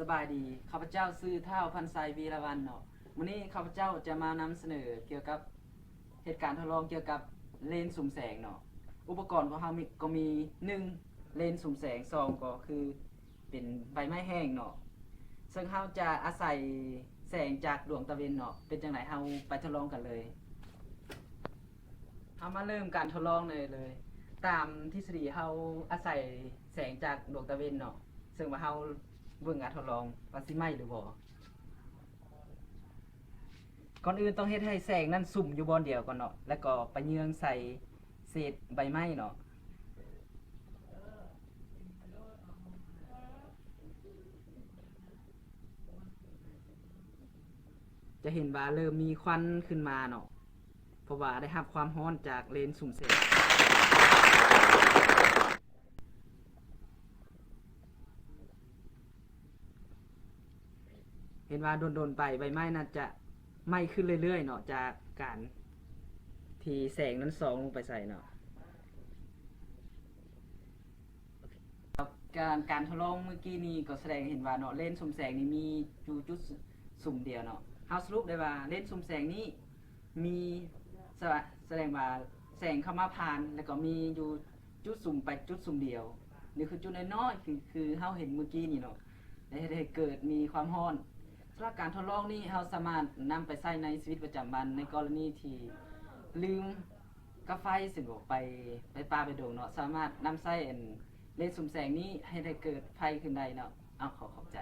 ສະບາຍດີ ຂ້າພະເຈົ້າຊື່ ທ້າວ ພັນໄຊ ວີລະວັນ ເນາະ. ມື້ນີ້ຂ້າພະເຈົ້າຈະມານຳສະເໜີກ່ຽວກັບເຫດການທົດລອງກ່ຽວກັບເລນສຸມແສງເນາະ. ອຸປະກອນຂອງເຮົາມີ ກໍມີ ໜຶ່ງ ເລນສຸມແສງ, ສອງ ກໍຄືເປັນໃບໄມ້ແຫ້ງເນາະ. ເຊິ່ງເຮົາຈະອາໄສແສງຈາກດວງຕາເວັນເນາະ. ເປັນຈັ່ງໃດ ເຮົາໄປທົດລອງກັນເລີຍ. ເຮົາມາເລີ່ມການທົດລອງໄດ້ເລີຍ. ຕາມທິດສະດີເຮົາອາໄສແສງຈາກດວງຕາເວັນເນາະ, ເຊິ່ງວ່າເຮົາເບິ່ງການທົດລອງວ່າຊິໄໝ້ຫຼືບໍ່. ກ່ອນອື່ນຕ້ອງເຮັດໃຫ້ແສງນັ້ນສຸມຢູ່ບ່ອນດຽວກ່ອນເນາະ, ແລ້ວກໍໄປເຍືອງໃສ່ເສດໃບໄມ້ເນາະ. ຈະເຫັນວ່າເລີ່ມມີຄວັນຂຶ້ນມາເນາະ, ເພາະວ່າໄດ້ຮັບຄວາມຮ້ອນຈາກເລນສຸມແສງ. ເຫັນວ່າດົນໆໄປ ໃບໄມ້ນັ້ນຈະໄໝ້ຂຶ້ນເລື້ອຍໆເນາະ, ຈາກການທີ່ແສງນັ້ນສ່ອງລົງໄປໃສ່ເນາະ. ການ ການທົດລອງມື້ກີ້ນີ້ກໍສະແດງໃຫ້ເຫັນວ່າເນາະ ເລນສຸມແສງນີ້ມີຢູ່ຈຸດສຸມດຽວເນາະ. ເຮົາສະຫຼຸບໄດ້ວ່າເລນສຸມແສງນີ້ມີ ສະ ສະແດງວ່າແສງເຂົ້າມາຜ່ານ ແລ້ວກໍມີຢູ່ຈຸດສຸມໄປຈຸດສຸມດຽວ. ນີ້ຄືຈຸດນ້ອຍໆ ຄື ຄືເຮົາເຫັນມື້ກີ້ນີ້ເນາະ, ແລ້ວເຮັດໃຫ້ເກີດມີຄວາມຮ້ອນ. ສຳລັບການທົດລອງນີ້ ເຮົາສາມາດນຳໄປໃຊ້ໃນຊີວິດປະຈຳວັນ ໃນກໍລະນີທີ່ລືມ ກັບໄຟ ເຊັ່ນວ່າໄປ ໄປປ່າໄປດົງເນາະ, ສາມາດນຳໃຊ້ອັນເລນສຸມແສງນີ້ໃຫ້ໄດ້ເກີດໄຟຂຶ້ນໄດ້ເນາະ. ເອົາ ຂໍຂອບໃຈ.